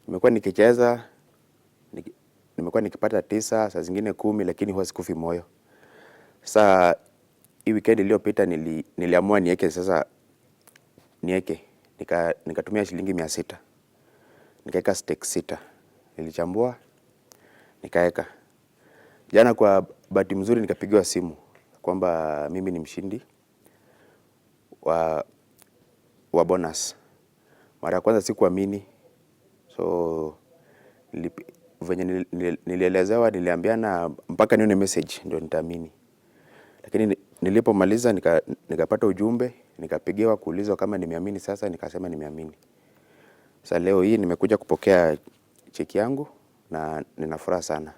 Nimekuwa nikicheza, nimekuwa nikipata 9, saa zingine 10, lakini huwa sikufi moyo. Sasa hii weekend iliyopita niliamua niweke sasa, niweke nikatumia shilingi 600. Nikaweka stake 6. Nilichambua nikaweka. Jana kwa bahati mzuri nikapigiwa simu kwamba mimi ni mshindi wa bonus. Mara ya kwanza sikuamini. So venye nilielezewa, niliambiana mpaka nione message ndio nitaamini. Lakini nilipomaliza nikapata ujumbe, nikapigiwa kuulizwa kama nimeamini sasa, nikasema nimeamini. Sasa leo hii nimekuja kupokea cheki yangu na nina furaha sana.